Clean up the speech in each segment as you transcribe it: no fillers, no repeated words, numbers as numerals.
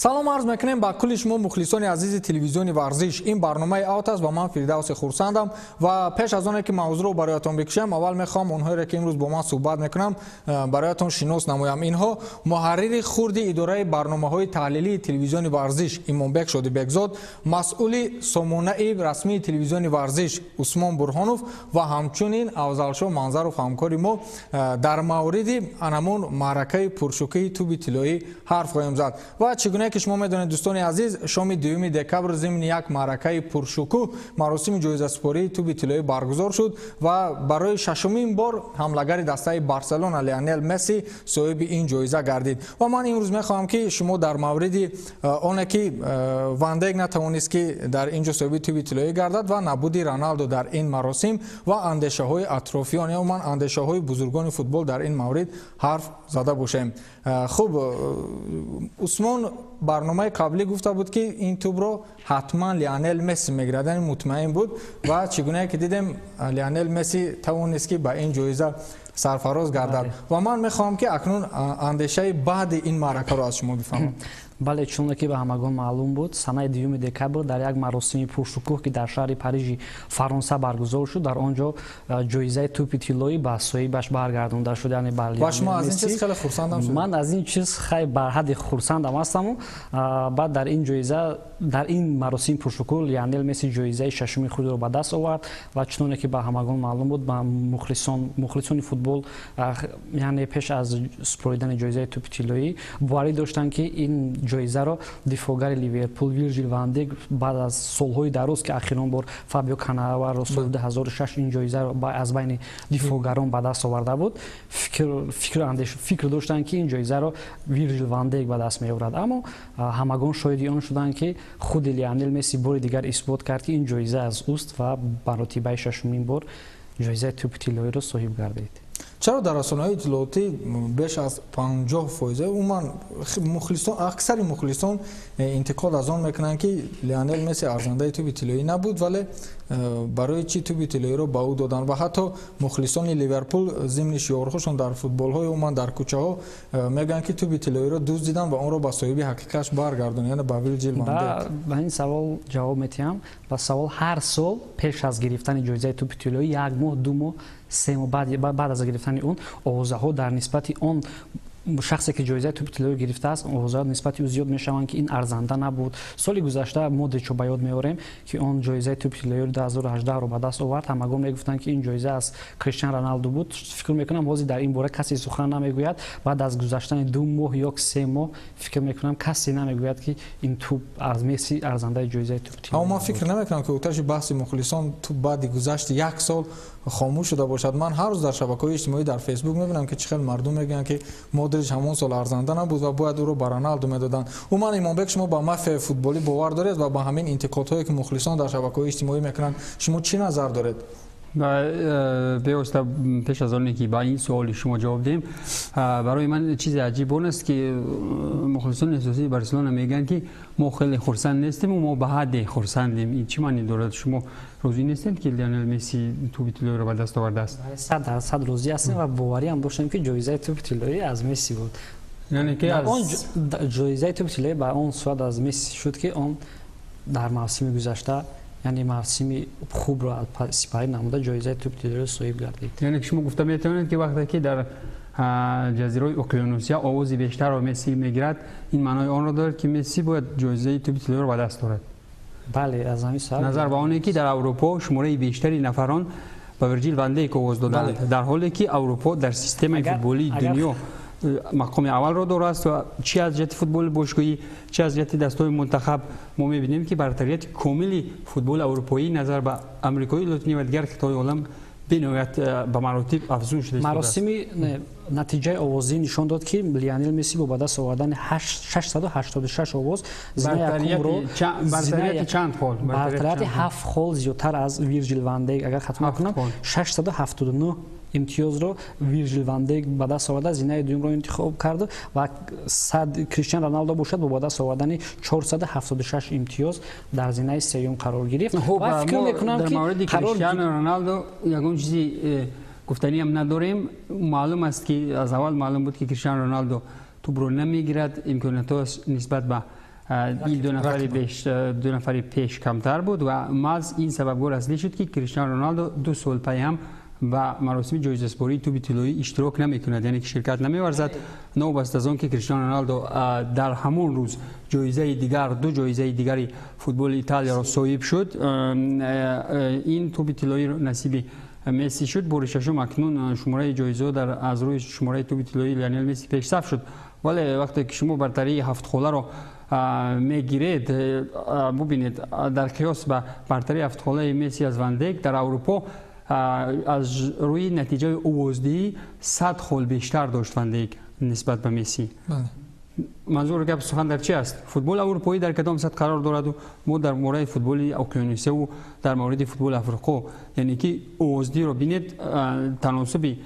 Салом арз мекунем ба кулли шумо мухлисони азизи телевизиони варзиш. Ин барномаи Аут аст ва ман Фирдавси Хурсандам ва пеш аз оне ки мавзӯъро бароятон бикушам, аввал мехоҳам онҳоеро ки имрӯз бо ман суҳбат мекунам, бароятон шинос намоям. Инҳо муҳаррири хурди идораи барномаҳои таҳлилии телевизиони варзиш Имонбек Шодибекзод, масъули сомонаи расмии телевизиони варзиш Усмон Бурҳонов ва ҳамчунин Афзалшо Манзаров ҳамкори мо дар мавриди анамун маъракаи пуршукӯҳи тӯби тиллоӣ ҳарф хоҳем зад. Ва чӣ гуна ки шумо медонед, дӯстони азиз, шоми 2 декабр зимни як маъракаи пуршукӯҳ маросими ҷоизасупории тӯби тиллоӣ баргузор шуд ва барои шашумин бор ҳамлагари дастаи Барселона Лионел Месси соҳиби ин ҷоиза гардид. Ва ман имрӯз мехоҳам, ки шумо дар мавриди оне ки Ван Дейк натавонист, ки дар ин ҷо соҳиби тӯби тиллоӣ гардад ва набуди Роналдо дар ин маросим ва андешаҳои атрофиён ё умуман андешаҳои бузургони футбол дар ин маврид ҳарф зада бошем. Хуб, Усмон барномаи қаблӣ гуфта буд, ки ин тӯбро ҳатман Лионел Месси мегирад, яъне мутмаин буд ва чӣ гунае ки дидем, Лионел Месси тавонист, ки ба ин ҷоиза сарфароз гардад. Ва ман мехоҳам, ки акнун андешаи баъди ин маъракаро аз шумо бифаҳмам. Бале, чуноне ки ба ҳамагон маълум буд, санаи 2 декабр дар як маросими пуршукӯҳ, ки дар шаҳри Парижи Фаронса баргузор шуд, дар он ҷо ҷоизаи тӯпи тиллоӣ ба соҳибаш баргардонда шуд, яъне ба Ва шумо аз ин чиз хеле хурсандам шудед? Ман аз ин чиз хай бар ҳадди хурсандам ҳастаму баъд дар ин ҷоиза, дар ин маросими пуршукӯҳ Лионел Месси ҷоизаи шашуми худро ба даст овард. Ва чуноне ки ба ҳамагон маълум буд, ба мухлисони футбол, яъне пеш аз супоридани ҷоизаи тӯпи тиллоӣ боварӣ доштанд, ки ин ҷоизаро дифоъгари Ливерпул Вирҷил ван Дейк баъд аз солҳои дароз, ки ахирон бор Фабио Канаваро соли 2006 ин ҷоизаро аз байни дифоъгарон ба даст оварда буд, фикр доштанд, ки ин ҷоизаро Вирҷил ван Дейк ба даст меоварад. Аммо ҳамагон шоҳиди он шуданд, ки худи Лионел Месси бори дигар исбот кард, ки ин ҷоиза аз ӯст ва маротибаи шашумин бор ҷоизаи тӯпи тиллоиро соҳиб гардид. Чаро дар расонаҳои иттилоотӣ беш аз 50%, умуман мухлисон, аксари мухлисон интиқод аз он мекунанд, ки Лионел Месси арзандаи тӯби тиллоӣ набуд, вале барои чӣ тӯби тиллоиро ба ӯ доданд? Ва ҳатто мухлисони Ливерпул зимни шиорҳошон дар футболҳои, умуман дар кӯчаҳо мегӯянд, ки тӯби тиллоиро дуздиданд ва онро ба соҳиби ҳақиқаш баргардонанд, яъне ба Вирҷил ван Дейк. Ба ин савол ҷавоб медиҳам. Ба савол: ҳар сол пеш аз гирифтани ҷоизаи тӯпи тиллоӣ як моҳ, 2 моҳ, 3 моҳ баъд аз гирифтани он овозаҳо дар нисбати он шахсе, ки ҷоизаи тӯпи тиллоӣ гирифтааст, овозаҳо нисбати ӯ зиёд мешаванд, ки ин арзанда набуд. Соли гузашта Модричо ба ёд меорем, ки он ҷоизаи тӯпи тиллоиро 2018-ро ба даст овард. Ҳамагон мегуфтанд, ки ин ҷоиза аз Криштиан Роналду буд. Фикр мекунам, ҳозир дар ин бора касе сухан намегӯяд. Баъд аз гузаштани 2 моҳ ё 3 моҳ, фикр мекунам, касе намегӯяд, ки ин тӯп аз Месси арзандаи ҷоизаи тӯпи тиллоӣ. Аммо ман фикр намекунам, ки оташи баҳси мухлисон тӯп баъди гузашти як сол хомӯш шуда бошад. Ман ҳар рӯз дар шабакаҳои иҷтимоӣ, дар Фейсбук мебинам, ки чӣ хел мардум мегӯянд, ки Модрич ҳамон сол арзанда набуд ва бояд ӯро ба Роналду медоданд. Умуман, Имонбек, шумо ба мафияи футболӣ бовар доред ва ба ҳамин интиқодҳое, ки мухлисон дар шабакаҳои иҷтимоӣ мекунанд, шумо чӣ назар доред? Бевосита пеш аз оне ки ба ин суоли шумо ҷавоб диҳем, барои ман чизи аҷиб он аст, ки мухлисони асосии Барселона мегӯянд, ки мо хеле хурсанд нестему мо ба ҳадде хурсандем. Ин чӣ маъне дорад? Шумо розӣ нестед, ки Лионел Месси тӯби тиллоиро ба даст овардааст? 100% розӣ ҳастем ва боварӣ ҳам доштем, ки ҷоизаи тӯпи тиллоӣ аз Месси буд. Яъне ки он ҷоизаи тӯпи тиллоӣ ба он сурат аз Месси шуд, ки он дар мавсими гузашта, яъне мавсими хубро сипарӣ намуда, ҷоизаи тӯпи тиллоиро соҳиб гардид. Яъне ки шумо гуфта метавонед, ки вақте ки дар ҷазираҳои Уқёнусия овози бештарро Месси мегирад, ин маънои онро дорад, ки Месси бояд ҷоизаи тӯпи тиллоиро ба даст орад? Бале, аз ҳамин сабаб. Назар ба оне ки дар Аврупо шумораи бештари нафарон ба Вирҷил ван Дейк овоз доданд, дар ҳоле ки Аврупо дар системаи футболии дунё мақоми аввалро дорааст ва чи аз ҷиҳати футболи бошгоҳӣ, чи аз ҷиҳати дастҳои мунтахаб мо мебинем, ки бартарияти комили футболи аврупоӣ назар ба Амрикои Лотинӣ ва дигар қитъаҳои олам бениҳоят ба маротиб афзун шуда. Маросими натиҷаи овозӣ нишон дод, ки Лионел Месси бо ба даст овардани 686 овоз Бартарияти чанд хол? Бартарияти ҳафт хол зиёдтар аз Вирҷил ван Дейк, агар хато накунам, 679 имтиёзро Вирҷил ван Дейк ба даст оварда, зинаи дуюмро интихоб кард ва Криштиан Роналдо бошад, бо ба даст овардани 476 имтиёз дар зинаи сеюм қарор гирифт. Ва фикр мекунам, ки мавриди Криштиано Роналдо ягон чизи гуфтаниам надорем. Маълум аст, ки аз аввал маълум буд, ки Криштиано Роналдо тӯбро намегирад. Имкониятҳояш нисбат ба ин ду нафари пеш камтар буд ва маҳз ин сабабгор аслӣ шуд, ки Криштиану Роналдо 2 сол пайҳам ба маросими ҷоизаспории тӯби тиллоӣ иштирок намекунад, яъне ки ширкат намеварзад. Новобаста аз он ки Криштиану Роналдо дар ҳамон рӯз ҷоизаи дигар, 2 ҷоизаи дигари футболи Италияро соҳиб шуд, ин тӯби тиллоӣ насиби Месси шуд. Бори шашум акнун шумораи ҷоизаҳо аз рӯи шумораи тӯби тиллоии Лионел Месси пешсаф шуд. Вале вақте ки шумо бартарии ҳафтхоларо мегиред, бубинед, дар қиёс ба бартарии ҳафтхолаи Месси аз Ван Дейк дар Аврупо аз рӯи натиҷаи овоздиҳӣ 100 хол бештар дошт Ван Дейк нисбат ба Месси. Манзур гап сухан дар чи аст? Футболи аврупоӣ дар кадом сатҳ қарор дораду мо дар мораи футболи океанусияву дар мавриди футболи Африқо, яъне ки овоздиҳиро бинед, таносуби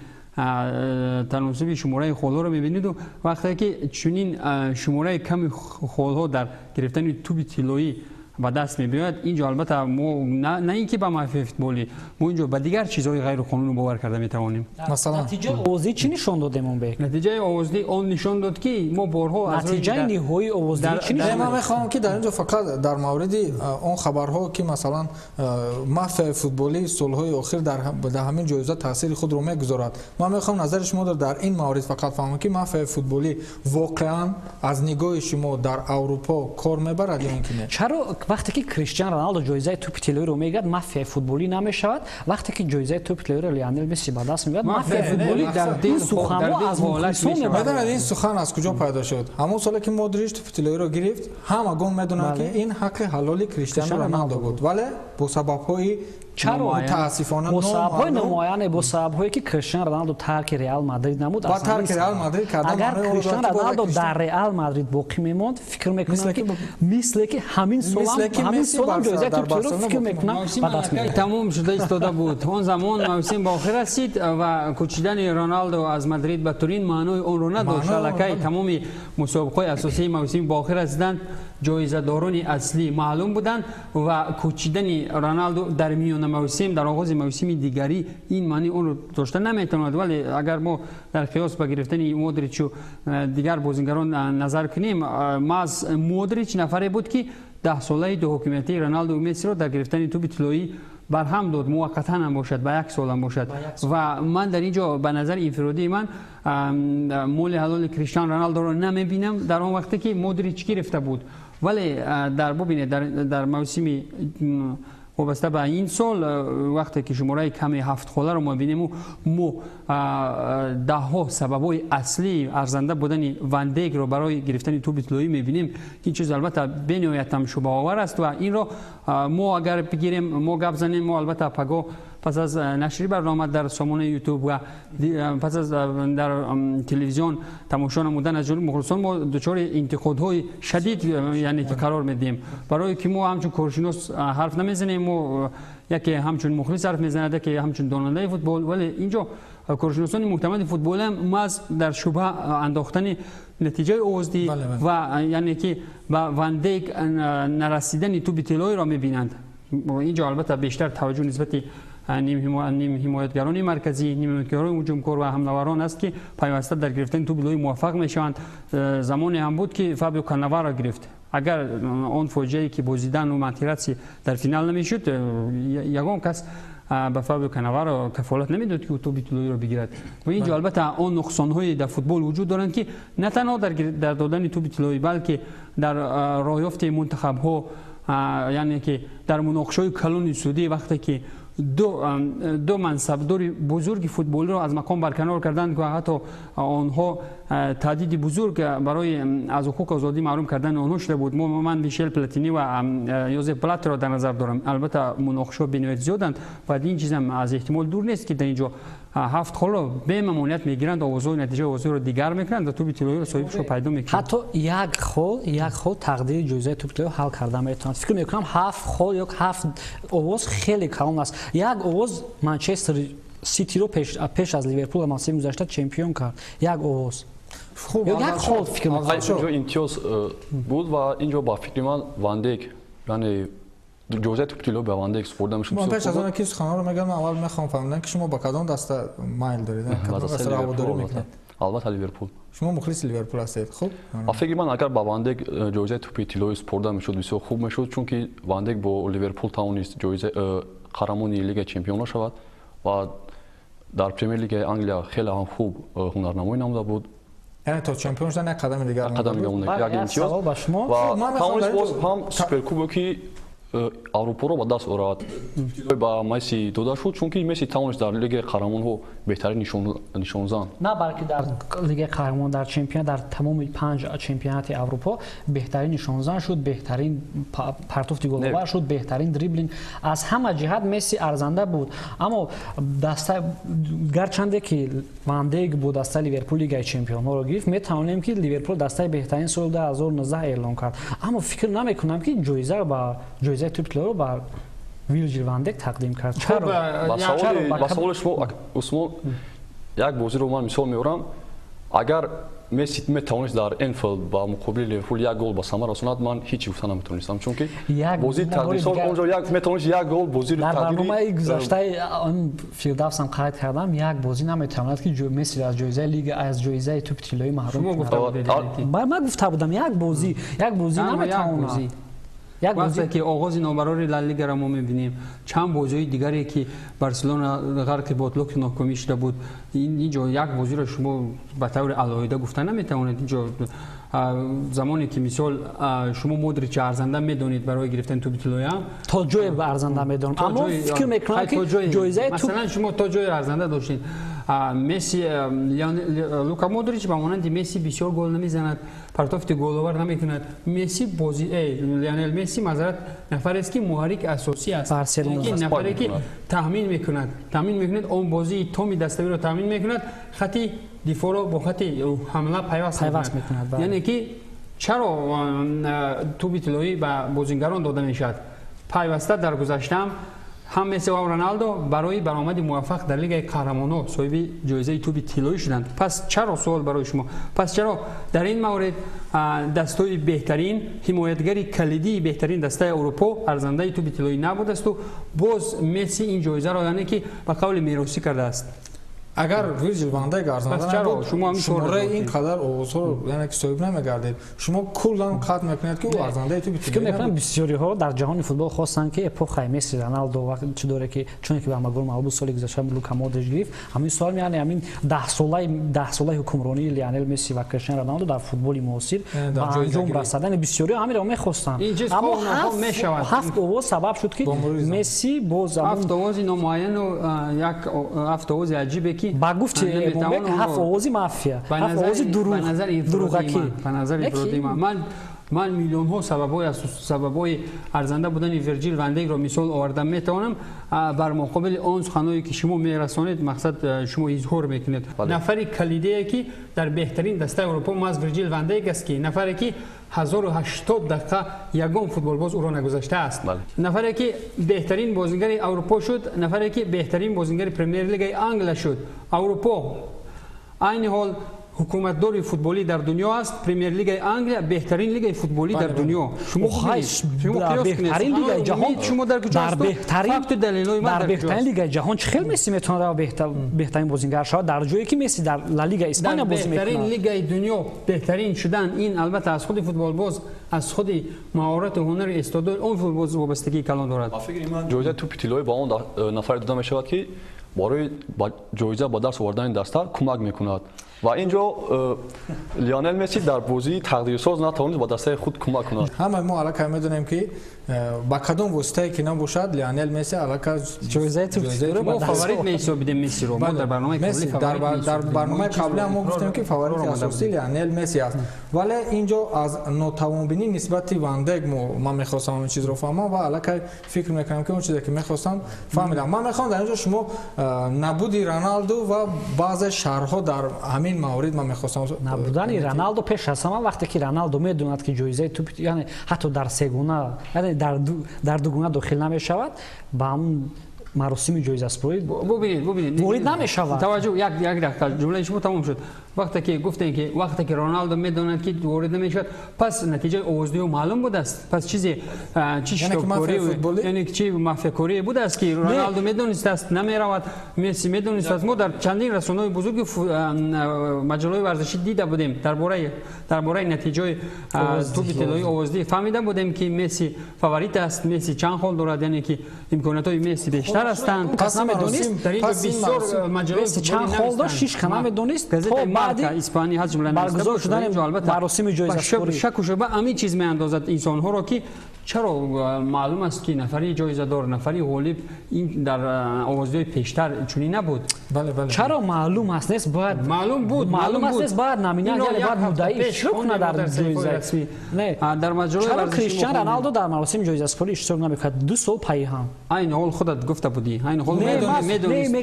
шумораи холҳоро мебинеду вақте ки чунин шумораи ками холҳо дар гирифтани тӯби тиллоӣ ба даст мебиёяд, инҷо албатта мо на ин ки ба мафияи футболӣ, мо инҷо ба дигар чизҳои ғайриқонунӣ бовар карда метавонем. Масалан, натиҷаи овоздиҳӣ чӣ нишон дод, Эмонбек? Натиҷаи овоздиҳӣ он нишон дод, ки мо борҳо аз натиҷаи ниҳоии овоздиҳӣ чӣ нишон дод? Ман мехоҳам, ки дар инҷо фақат дар мавриди он хабарҳо, ки масалан мафияи футболӣ солҳои охир дар ҳамин ҷоиза таъсири худро мегузорад, ман мехоҳам назари шуморо дар ин маврид фақат фаҳмам, ки мафияи футболӣ воқеан аз нигоҳи шумо дар Аврупо кор мебарад ё ин ки не? Чаро вақте ки Криштиану Роналдо ҷоизаи тӯпи тиллоиро мегирад, мафияи футболӣ намешавад? Вақте ки ҷоизаи тӯпи тиллоиро Лионел Месси ба даст меорад, мафияи футболӣ ин суханҳо аз мухлисон мебарад. Медонед ин сухан аз куҷо пайдо шуд? Ҳамон соле ки Модрич тӯпи тиллоиро гирифт, ҳамагон медонанд, ки ин ҳаққи ҳалоли Криштиану Роналдо буд, вале бо сабабҳои чаро мутаассифона бо сабабҳои номуайяне, бо сабабҳое ки Криштиану Роналдо тарки Реал Мадрид намуд, ба тарки Реал Мадрид кардан, агар Криштиану Роналдо дар Реал Мадрид боқӣ мемонд, фикр мекунам, ки мисле ки ҳамин солам ҷоизаи тӯпи тиллоиро фикр мекунам ба даст меорад. Тамом шуда истода буд. Он замон мавсим ба охир расид ва кӯчидани Роналдо аз Мадрид ба Турин маънои онро надошт. Аллакай тамоми мусобиқаҳои асосии мавсим ба охир расиданд, ҷоизадорони аслӣ маълум буданд ва кӯчидани Роналдо дар миёна мавсим, дар оғози мавсими дигарӣ ин маънии онро дошта наметавонад. Вале агар мо дар қиёс ба гирифтани Модричу дигар бозингарон назар кунем, маҳз Модрич нафаре буд, ки 10-солаи дуҳокимиятии Роналду Мессиро дар гирифтани тӯби тиллоӣ барҳам дод, муваққатан ҳам бошад, ба 1 сол ҳам бошад. Ва ман дар ин ҷо ба назари инфиродии ман моли ҳалоли Криштиану Роналдоро намебинам дар он вақте ки Модрич гирифта буд. Вале дар бубинед, дар мавсими вобаста ба ин сол, вақте ки шумораи ками ҳафтхоларо мо бинему, мо даҳҳо сабабҳои аслии арзанда будани Ван Дейкро барои гирифтани тӯби тиллоӣ мебинем. Ин чиз албатта бениҳоят ҳам шубҳаовар аст ва инро мо агар бигирем, мо гап занем, мо албатта пагоҳ пас аз нашри барнома дар сомонаи Ютуб ва пас аз дар телевизион тамошо намудан аз ҷониби мухлисон мо дучори интиқодҳои шадид, яъне ки қарор медиҳем. Барое ки мо ҳамчун коршинос ҳарф намезанем, мо яке ҳамчун мухлис ҳарф мезанад, яке ҳамчун донандаи футбол, вале инҷо коршиносони муҳтамади футболӣ ҳам маҳз дар шубҳа андохтани натиҷаи овоздиҳӣ ва яъне ки ба Ван Дейк нарасидани тӯби тиллоиро мебинанд. Инҷо албатта бештар таваҷҷӯҳ нисбати нимҳимоятгарони марказӣ, нимҳимоятгарони ҳуҷумкор ва ҳамлаварон аст, ки пайваста дар гирифтани тӯби тиллоӣ муваффақ мешаванд. Замоне ҳам буд, ки Фабио Каннаваро гирифт. Агар он фоҷиае ки бо Зидану Матератси дар финал намешуд, ягон кас ба Фабио Каннаваро кафолат намедод, ки ӯ тӯби тиллоиро бигирад. Ва инҷо албатта он нуқсонҳое дар футбол вуҷуд доранд, ки на танҳо дар додани тӯби тиллоӣ, балки дар роҳёфти мунтахабҳо, яъне ки дар муноқишаҳои калони судӣ, вақте ки ду мансабдори бузурги футболиро аз мақом барканор карданд ва ҳатто онҳо таҳдиди бузург барои аз ҳуқуқ озодӣ маҳрум кардани онҳо шуда буд. Ман Мишел Платини ва Йозеф Блаттерро дар назар дорам. Албатта муноқишаҳо бениҳоят зиёданд ва ин чизам аз эҳтимол дур нест, ки дар ин ҷо 7 холро бемамоният мегиранд, овозҳои натиҷаи овозҳоро дигар мекунанд ва тӯби тиллоиро соҳибашро пайдо мекунанд. Ҳатто як хол тақдири ҷоизаи тӯби тиллоиро ҳал карда метавонад. Фикр мекунам 7 хол ё 7 овоз хеле калон аст. Як овоз Манчестер Ситиро пеш аз Ливерпул мавсими гузашта чемпион кард. Як овоз. Як хол фикр мекунам. Инҷо имтиёз буд ва инҷо ба фикри ман Ван Дейк, яъне ҷоизаи тӯпи тилло ба Ван Дейк супурда мешуд. Ман пеш аз он ки суханҳоро мегӯям, аввал мехоҳам фаҳмидан, ки шумо ба кадом даста майл доред, кадом даста ҳаводорӣ мекунед? Албатта Ливерпул. Шумо мухлиси Ливерпул ҳастед. Хуб. Ба фикри ман агар ба Ван Дейк ҷоизаи тӯпи тиллоӣ супурда мешуд, бисёр хуб мешуд, чунки Ван Дейк бо Ливерпул тавонист ҷоиза қаҳрамони Лигаи Чемпионҳо шавад ва дар Премер Лигаи Англия хеле ҳам хуб ҳунарнамоӣ намуда буд. Яъне то чемпион шудан як қадами дигар монда. Як имтиёз ва тавонист боз ҳам суперкубоки Аврупоро ба даст орад. Ба Месси дода шуд, чунки Месси тавонист дар Лигаи қаҳрамонҳо беҳтарин нишонзан. На балки дар Лигаи қаҳрамон, дар чемпионат, дар тамоми 5 чемпионати Аврупо беҳтарин нишонзан шуд, беҳтарин партофти головар шуд, беҳтарин дриблинг. Аз ҳама ҷиҳат Месси арзанда буд. Аммо даста гарчанде ки Ван Дейк бо дастаи Ливерпул Лигаи чемпионҳоро гирифт, метавонем ки Ливерпул дастаи беҳтарин соли 2019 эълон кард. Аммо фикр намекунам ки ҷоиза ба ҷоизаи тӯпи тиллоро ба Вирҷил ван Дейк тақдим кард. Чаро? Ба саволи шумо Усмон, як бозиро ман мисол меорам. Агар Месси метавонист дар Энфилд ба муқобили Ливерпул як гол ба самар расонад, ман ҳеҷ гуфта наметавонистам, чунки бозии тақдирсоз онҷо як метавонист як гол бозиро дар барномаи гузаштаи он Фирдавсам қайд кардам, як бозӣ наметавонад ки Месси аз ҷоизаи лига, аз ҷоизаи тӯпи тиллоӣ маҳрум кунад. Ман гуфта будам, як бозӣ наметавонад. Вақте ки оғози номбарори Ла Лигаро мо мебинем, чанд бозиҳои дигаре ки Барселона ғарқи ботлоқи нокомӣ шуда буд, инҷо як бозиро шумо ба таври алоҳида гуфта наметавонед. Инҷо замоне ки мисол шумо Модрича арзанда медонед барои гирифтани тӯпи тиллоӣ, то ҷое ба арзанда медонам, аммо фикр мекунам ки ҷоизаи масалан шумо то ҷое арзанда доштед. Месси, Лука Модрич ба монанди Месси бисёр гол намезанад, партофти головар намекунад. Месси бози Лионел Месси мазарат нафарест ки муҳаррики асосӣ аст, нафаре ки таъмин мекунад, он бозии томи даставиро таъмин мекунад, хати дифоъро бо хати ҳамла пайваст мекунад. Яъне ки чаро тӯпи тиллоӣ ба бозингарон дода мешавад? Пайваста дар гузаштаам ҳам Месси ва Роналдо барои баромади муваффақ дар Лигаи қаҳрамонҳо соҳиби ҷоизаи тӯпи тиллоӣ шуданд. Пас чаро суол барои шумо? Пас чаро дар ин маврид дастаи беҳтарин, ҳимоятгари калидии беҳтарин дастаи Аврупо арзандаи тӯпи тиллоӣ набудасту боз Месси ин ҷоизаро яъне ки ба қавли меросӣ кардааст? Агар Вирҷил ван Дейк арзанда набуд, шумораи ин қадар овозҳоро яъне ки соҳиб намегардед. Шумо куллан қатъ мекунед ки ӯ арзандаи тӯпи тиллоӣ. Фикр мекунам бисёриҳо дар ҷаҳони футбол хостанд ки эпохаи Месси, Роналдо ва чӣ доре ки чуне ки ба ҳамагон маълум буд соли гузашта Лука Модрич гирифт, ҳамин сол яъне ҳамин даҳсолаи ҳукмронии Лионел Месси ва Криштиану Роналдо дар футболи муосир ба анҷом расад. Яъне бисёриҳо ҳаминро мехостанд. Аммо ҳафт овоз сабаб шуд ки Месси боз ҳафт овози номуайяну як ҳафт овози аҷибе ки ба гуфти Эмомбек ҳафт овози мафия, ҳафт овози дурӯғакӣ. Ба назари инфиродии ман миллионҳо сабабҳои арзанда будани Вирҷил ван Дейкро мисол оварда метавонам. Бар муқобили он суханҳое ки шумо мерасонед, мақсад шумо изҳор мекунед. Нафари калидие ки дар беҳтарин дастаи Аврупо маҳз Вирҷил ван Дейк аст, ки нафаре ки 1080 дақиқа ягон футболбоз ӯро нагузаштааст, нафаре ки беҳтарин бозингари Аврупо шуд, нафаре ки беҳтарин бозингари Премер-лигаи Англия шуд. Аврупо айни ҳол ҳукуматдори футболӣ дар дунё аст. Премер-лигаи Англия беҳтарин лигаи футболӣ дар дунё. Шумо беҳтарин лигаи ҷаҳон, шумо дар куҷо дар беҳтарин лигаи ҷаҳон чӣ хел Месси метавонад беҳтарин бозингар шавад дар ҷое ки Месси дар Ла Лига Испания бозӣ мекунад? Беҳтарин лигаи дунё беҳтарин шудан ин албатта аз худи футболбоз, аз худи маҳорату ҳунари истеъдоди он футболбоз вобастагии калон дорад. Ба фикри ман ҷоизаи тӯпи тиллоӣ ба он нафаре дода мешавад ки барои ҷоиза ба даст овардани даста кӯмак мекунад. Ва инҷо Лионел Месси дар бозии тақдирсоз натавонист ба дастаи худ кӯмак кунад. Ҳамаи мо аллакай медонем ки ба кадом воситае ки набошад Лионел Месси аллакай ҷоизаи тӯпи мо фаворит меҳисобидем Мессиро. Мо дар барномаи қаблӣ дар барномаи қаблӣ ҳам мо гуфтем ки фаворити асосӣ Лионел Месси аст. Вале инҷо аз нотавонбинӣ нисбати Ван Дейк ман мехостам ҳамин чизро фаҳмам ва аллакай фикр мекунам ки он чизе ки мехостам фаҳмидам. Ман мехоҳам дар инҷо шумо набуди Роналду ва баъзе шарҳҳо дар ҳамин маврид ман мехостам. Набудани Роналду пеш аз ҳама вақте ки Роналду медонад ки ҷоизаи тӯп яъне ҳатто дар сегуна яъне дар дугуна дохил намешавад, ба ҳамун маросими ҷоизаспорӣ бубинед ворид намешавад. Таваҷҷӯҳ, як дақиқа ҷумлаи шумо тамом шуд. Вақте ки гуфтем ки вақте ки Роналдо медонад ки ворид намешавад, пас натиҷаи овоздиҳӣ маълум будааст. Пас чизе чӣ шитобкорӣ, яъне чӣ мафиякорӣ будааст ки Роналдо медонистааст намеравад, Месси медонистааст. Мо дар чандин расонаҳои бузурги маҷаллаҳои варзишӣ дида будем дар бораи натиҷаи тӯби тиллоии овоздиҳӣ фаҳмида будем ки Месси фаворит аст, Месси чанд хол дорад, яъне ки имкониятҳои Месси бештар ҳастанд. Пас намедонист дар инҷо бисёр маҷаллаҳои чанд хол дошт, шиш ка намедонист то баъди Испания аз ҷумла баргузор шудани маросими ҷоизасупорӣ. Шаку шуба ҳамин чиз меандозад инсонҳоро ки чаро маълум аст ки нафари ҷоизадор, нафари ғолиб ин дар овоздиҳои пештар чунин набуд. Чаро маълум аст нест, бояд маълум буд, маълум аст нест, бояд номинант, яъне бояд муддаӣ иштирок кунад дар ҷоиза. Не, дар маҷаллаи чаро Криштиан Роналдо дар маросими ҷоизасупорӣ иштирок намекунад 2 сол пайи ҳам? Айни ҳол худат гуфта будӣ, айни ҳол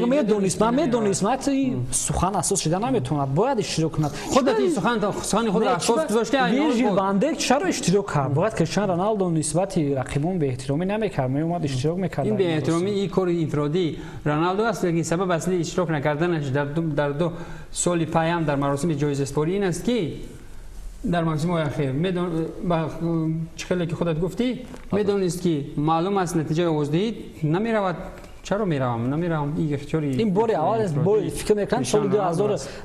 медонист, ман медонист, ман сухан асос шуда наметавонад, бояд иштирок кунад. Худат ин сухани худро асос гузоштӣ. Вирҷил ван Дейк чаро иштирок кард? Бояд Криштиан Роналдо нисбати рақибон беэҳтиромӣ намекард, меомад иштирок мекард. Ин беэҳтиромӣ ин кори инфиродии Роналдо аст, лекин сабаб асли иштирок накарданаш дар 2 соли паям дар маросими ҷоизасупорӣ ин аст ки дар мавсимҳои ахир чӣ хеле ки худат гуфтӣ, медонист ки маълум аст натиҷаи овоздиҳӣ намеравад. Чаро меравам? Намеравам. Ин ихтиёри ин бори аввал аст, фикр мекунам соли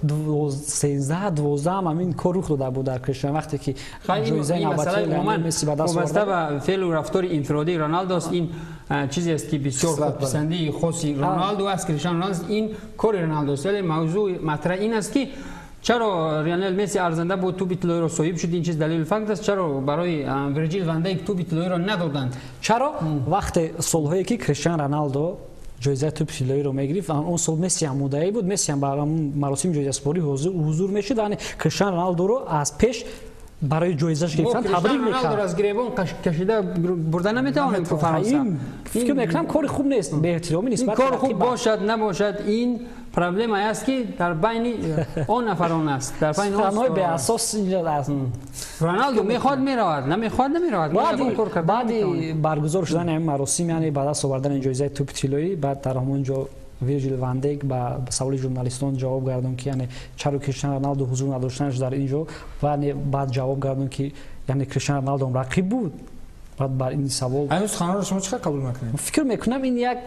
2013-12 ҳам ҳамин кор рух дода буд дар Криштиан, вақте ки ҷоизаи навбатии Лионел Месси ба даст овард. Вобаста ба феълу рафтори инфиродии Роналдо аст. Ин чизе аст ки бисёр худписандии хоси Роналдо аст, Криштиан Роналдо аст. Ин кори Роналдо аст. Вале мавзӯи матраҳ ин аст ки чаро Лионел Месси арзанда буд, тӯби тиллоиро соҳиб шуд, ин чиз далели факт аст. Чаро барои Вирҷил ван Дейк тӯби тиллоиро надоданд? Чаро вақте солҳое ки Криштиан Роналдо ҷоизаи тӯби тиллоиро мегирифт, он сол Месси ҳам муддаӣ буд, Месси ҳам бар маросими ҷоизасупорӣ ҳузур мешуд, яъне Криштиан Роналдоро аз пеш барои ҷоизаш гирифтан табрик мекард. Аз гиребон кашида бурда наметавонем ку Фаронса. Фикр мекунам кори хуб нест, беэҳтиромӣ нисбат кор хуб бошад набошад, ин проблемае аст ки дар байни он нафарон аст, дар байни суханҳои беасос инҷо аст. Роналдо мехоҳад меравад, намехоҳад намеравад. Баъди баргузор шудани ҳамин маросим, яъне ба даст овардани ҷоизаи тӯби тиллоӣ, баъд дар ҳамон ҷо Вирҷил ван Дейк ба саволи журналистон ҷавоб гардон ки яъне чаро Криштиан Роналдо ҳузур надоштанаш дар ин ҷо, ва баъд ҷавоб гардон ки яъне Криштиан Роналдо рақиб буд. Баъд бар ин савол ҳамин суханҳоро шумо чӣ қадр қабул мекунед? Фикр мекунам ин як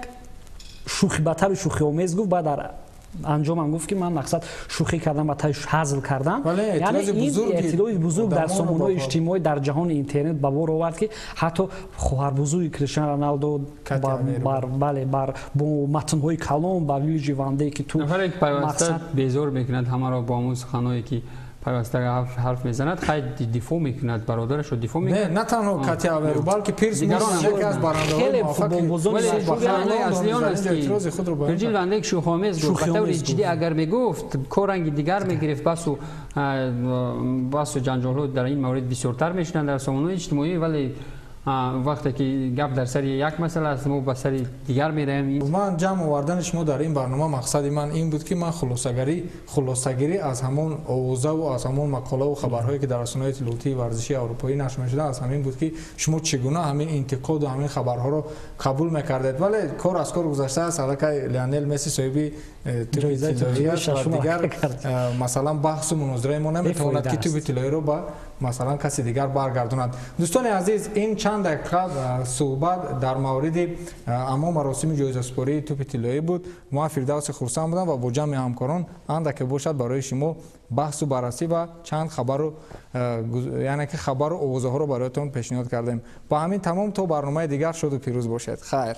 шӯхи ба таври шӯхиомез гуфт, баъд дар анҷомам гуфт ки ман мақсад шӯхӣ кардам ба таври ҳазл кардам. Яъне ин эътилои бузург дар сомонаҳои иҷтимоӣ дар ҷаҳони интернет ба бор овард ки ҳатто хоҳарбузурги Криштиан Роналдо бале бар бо матнҳои калон ба Вирҷил ван Дейк ки ту нафаре ки пайваста безор мекунад ҳамаро бо ҳамон суханҳое ки пайваста ҳарф мезанад, хай дифоъ мекунад, бародарашро дифоъ мекунад. Не, на танҳо Кати Аверо, балки Пирс Морган яке аз барандаҳои муваффақи асли он аст ки Вирҷил ван Дейк шӯхомез гуфт. Ба таври ҷиддӣ агар мегуфт, кор ранги дигар мегирифт, басу ҷанҷолҳо дар ин маврид бисёртар мешуданд дар сомонаҳои иҷтимоӣ, вале вақте ки гап дар сари як масъала аст, мо ба сари дигар меравем. Ман ҷамъ овардани шумо дар ин барнома мақсади ман ин буд ки ман хулосагирӣ аз ҳамон овозаву аз ҳамон мақолаву хабарҳое ки дар расонаҳои иттилоотии варзишии аврупоӣ нашр мешуданд, аз ҳамин буд ки шумо чӣ гуна ҳамин интиқоду ҳамин хабарҳоро қабул мекардед. Вале кор аз кор гузаштааст. Аллакай Лионел Месси соҳиби тӯби тиллоӣ аст ва дигар масалан баҳсу мунозираи мо наметавонад ки тӯби тиллоиро ба масалан каси дигар баргардонад. Дӯстони азиз, ин чанд дақиқа суҳбат дар мавриди аммо маросими ҷоизасупории тӯпи тиллоӣ буд. Ман Фирдавси хурсанд будам ва бо ҷамъи ҳамкорон андаке бошад барои шумо баҳсу баррасӣ ва чанд хабару яъне ки хабару овозаҳоро бароятон пешниҳод кардем. Ба ҳамин тамом, то барномаи дигар шоду пирӯз бошед. Хайр.